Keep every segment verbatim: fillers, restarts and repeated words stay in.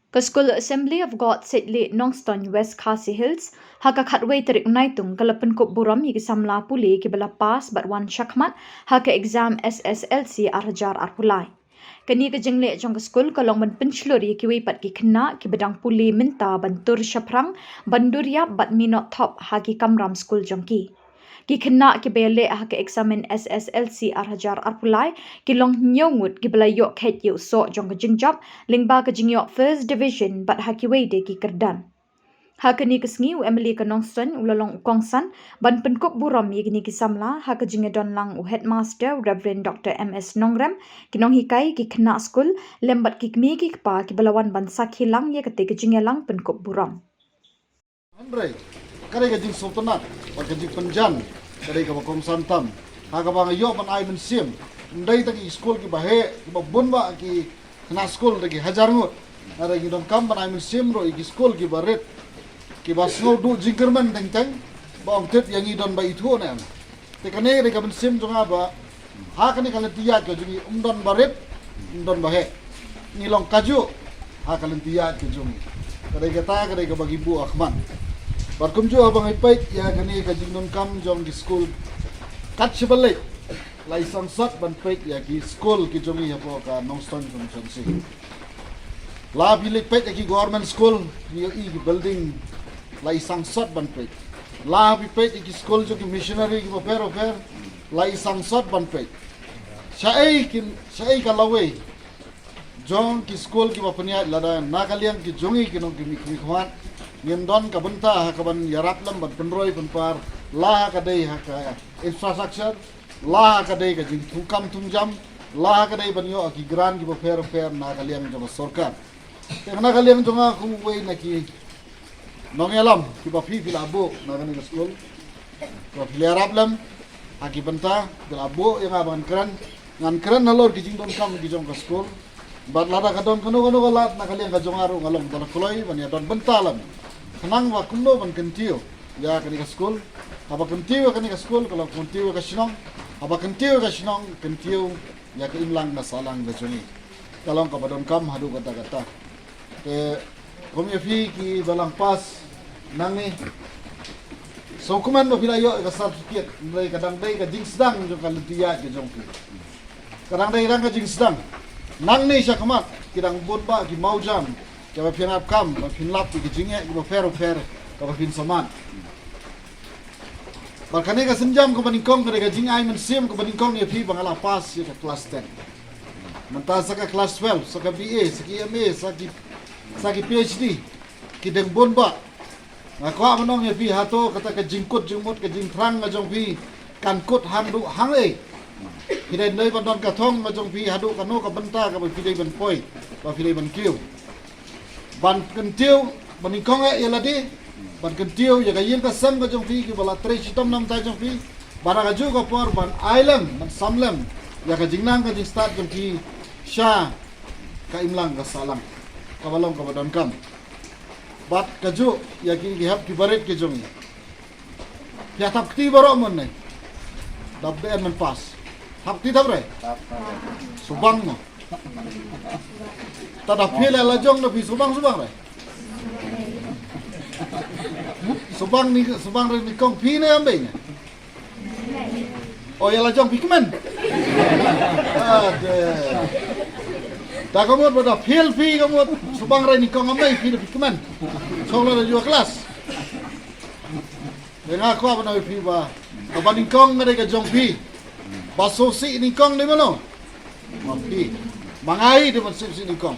Ka School Assembly of God Seitlih Nongstoiñ West Khasi Hills, ha ka khatwei tarik Naitung ka la pynkup burom ïa ki samla pule kiba la pass bad wan shakhmat ha ka exam S S L C ar hajar arphew lai. Kane ka jingleh jong ka skul ka long ban pynshlur ïa kiwei pat ki khynnah kiba dang pule mynta ban tur shaphrang, ban dur ïap bad minot thop ha ki kamram skul jong ki. Ki khynnah kiba ïaleh ha ka eksamin S S L C ar hajar arphew lai ki long hynñiew ngut kiba la ïoh kheit ïa u soh jong ka jingjop lyngba ka jingïoh first division bad ha kiwei de ki kyrdan. Ha kane ka sngi u M L A ka Nongstoiñ u la long u kongsan ban pynkup burom ïa kine ki samla ha ka jingïadon lang u Headmaster Reverend Doctor M S Nongrem, ki nonghikai, ki khynnah skul lem bad ki kmie ki kpa kiba la wan ban sakhi lang ïa kata ka jingïalang pynkup burom. Hynrei ka dei ka jingsngewtynnat bad ka jingpynjan ka dei kaba kongsan tam ha kaba nga ïoh ban ai mynsiem. Ym dei tang ki skul kiba heh, kiba bun bha ki khynnah skul da ki hajar ngut. Hynrei ngi donkam ban ai mynsiem ruh ïa ki skul kiba rit, kiba sngew duh jingkyrmen teng teng ba ong tip ïa ngi don ba ithuh ne em. Te kane ka dei ka mynsiem jong nga ba ha kane ka lynti ïaid ka jong ngi ym don ba rit, ym don ba heh. Ngi long kajuh ha ka lynti ïaid ka jong ngi. Ka dei kata ka dei kaba ngi buh ha khmat. Bad kumjuh haba ngi peit ïa kane ka jingdonkam jong ki skul, kat shaba leit la i sangsot ban peit ïa ki skul ki jong ngi hapoh ka Nongstoiñ Constituency. La phi leit peit ïa ki government school, ngi ïohi ki building la i sangsot ban peit. La phi peit ïa ki skul jong ki missionary kiba pher bapher, la i sangsot ban peit. Shaei kin, shaei ka lawei jong ki skul kiba pynïaid lada na ka liang ki jong ngi ki nongkmie khmat ngim don ka bynta ha kaban ïarap lem ban pynroi pynpar, la ha ka dei ha ka infrastructure, la ha ka dei ka jingthungkam thungjam, la ha ka dei ban ïoh ki grant kiba pher bapher na ka liang jong ka sorkar. Te na ka liang jong nga kum uwei na ki nongïalam kiba phi phi la buh na kane ka skul, kiba phi la ïarap lem ha ki bynta, phi la buh ïa nga ban kren. Ngan kren halor ki jingdonkam ki jong ka skul. Bad lada ka don kano kano ka lad na ka liang ka jong nga ruh nga long uba la kloi ban ïadon bynta lem, khnang ba kumno ban kyntiew ïa kane ka skul. Haba kyntiew ïa kane ka skul ka long kyntiew ïa ka shnong. Haba kyntiew ïa ka shnong kyntiew ïa ka imlang ka sahlang ka jong ngi. Ka long kaba donkam haduh katta katta. Te kum ïa phi kiba la pass nangne, sngewkmen ba phi la ïoh ïa ka certificate, hynrei ka dang dei ka jingsdang jong ka lynti ïaid ka jong phi. Ka dang dei dang ka jingsdang. Nangne shakhmat ki dang bun bha ki mawjam kiba phin ap kam, ba phin lap ïa ki jingeh kiba pher bapher kaba phin sah man. Bad kane ka sienjam kaba nyngkong ka dei ka jingai mynsiem kaba nyngkong ïa phi ba nga la pass ïa ka klas ten. Mynta sa ka klas twelve, sa ka B A, sa ki M A, sa ki, sa ki P H D, ki dang bun bha. Nga kwah ban ong ïa phi, hato kata ka jingkut jingmut, ka jingthrang ka jong phi kan kut hangduh hangei? Phi dei ban don ka thong ka jong phi haduh kano ka bynta kaba phi dei ban poi, ba phi dei ban kiew. Ban kyntiew, ban nyngkong eh ïa lade, ban kyntiew ïa ka ïing ka sem ka jong phi kiba la trei shitom na bynta jong phi. Bad ha kajuh ka por ban ai lem, ban sam lem ïa ka jingnang ka jingstad jong phi sha ka imlang ka sahlang kaba long kaba donkam. Bad kajuh ïa ki, ki hep ki barit ki jong ngi. Phi ïa thap kti baroh mynne. Dap dei ban pass. Thap kti thap re? Subang mo. Ta da phi la lajong da phi subang subang re. Subang ni, subang re nyngkong phi ne em bei ne? O ïa lajong phi kmen. Ade. Ta ka mut ba da phi phi ka mut subang re nyngkong em bei phi da phi kmen. Song la da jua klas. Te nga kwah ban ong ïa phi ba kaba nyngkong ka dei ka jong phi. Ba sngewsih nyngkong dei mano? Ma phi. Ma nga hi dei ban sngewsih nyngkong.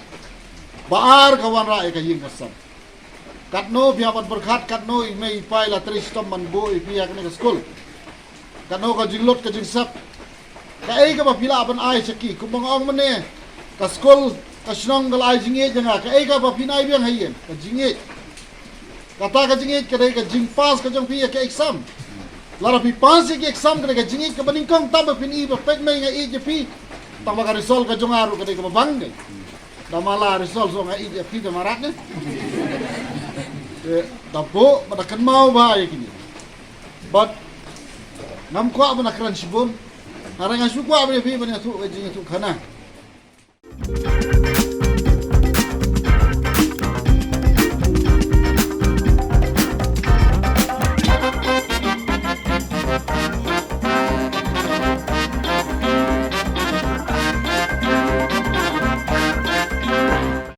Ba ar ka wanrah ïa ka ïing ka sem. Katno phi hap ban pyrkhat katno i mei i pa i la trei shitom ban buh ïa phi ha kane ka skul. Katno ka jinglut ka jingsep. Kaei kaba phi lah ban ai sha ki, kumba nga ong mynne, ka skul ka shnong ka la ai jingïeit ïa nga, kaei kaba phin ai biang ha ïing? Ka jingïeit. Kata ka jingïeit ka dei ka jingpass ka jong phi ïa ka exam. Lada phi pass ïa ka exam ka dei ka jingïeit kaba nyngkong, tang ba phin i ba peit mei nga ïeit ïa phi. Tang ba ka result ka jong nga ruh ka dei kaba bang dei. Da ma la result shuh nga ïeit ïa phi da ma rat ne. Eh, da buh ba da kynmaw bha ïa kine. Bad ngam kwah ban kren shibun. Hynrei nga shu kwah ban ïa phi ban ïathuh ka jingïathuh khana.